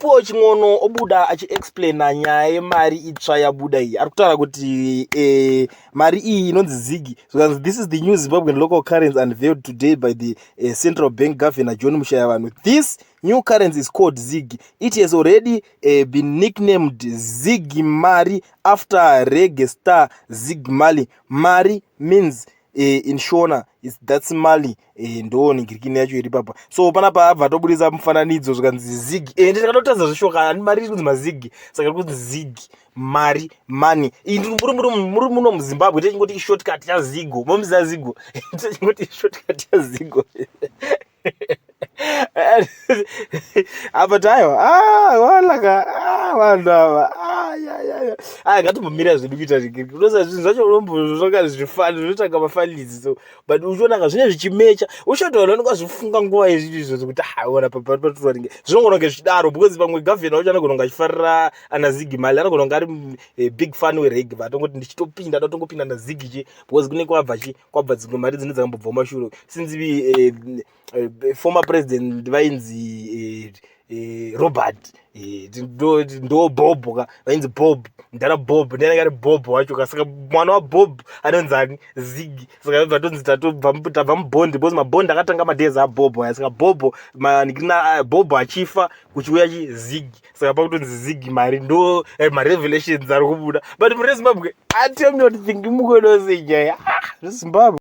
Hopewell Chin'ono obuda achiexplaina nyaya yemari itsva yabuda iyi. Ari kutaura kuti mari iyi inonzi ZiG. Zvikanzi, "This is the new Zimbabwean local currency unveiled today by the central bank governor, John Mushayavanhu. This new currency is called ZiG. It has already been nicknamed Zig Mari after reggae star Zig Marley. Mari means in Shona is that's Mali." Ndo nigirikini yacho iri papa. So panapa abva atobudisa mufananidzo, zvikanzi ZiG. Ende takatotadza zvishoka, mari iri kunzi maZiG, saka iri kunzi ZiG mari, money. Muri muno muZimbabwe techingoti shortcut yaZigo, momuziva Zigo, techingoti shortcut yaZigo apa. Taiwa walaka vanhu ava aya, ngatimbomira zvedu kuita zvigiriki. Unoziva zvinhu zvacho unombozvanga zvifani zvinotsvaga mafanizi, so but uchiona zvinenge zvichimecha, uchoti vanhu vanenge vazvifunga nguva yezvinhu izvozvo kuti haona paparinge zvinogona kunge zvichidaro, because pamwe gavhena wacho anogona kunge achifarira ana Zig Marley, anogona kunge ari big fan wereggae, vatongoti ndichitopinda ndatongopinda naZig chi, because kune kwabva chi kwabva dzimwe mari dzine dzakambobva kumashure, since former president vainzi Robert, ndo Bob ka, vainzi Bob, ndana Bob ndianenge ari Bob wacho ka. Saka mwana waBob anonzi ani? Zig. Saka bva tonzi tabva mubhondi, because mabhondi akatanga madays aBob aya. Saka Bob manikina Bob achifa, kuchiuya chi Zig, saka pakutonzi Zig mari. Ndo marevelations ari kubuda, but muri Zimbabwe, atell me what think mukodose nyaya zveZimbabwe.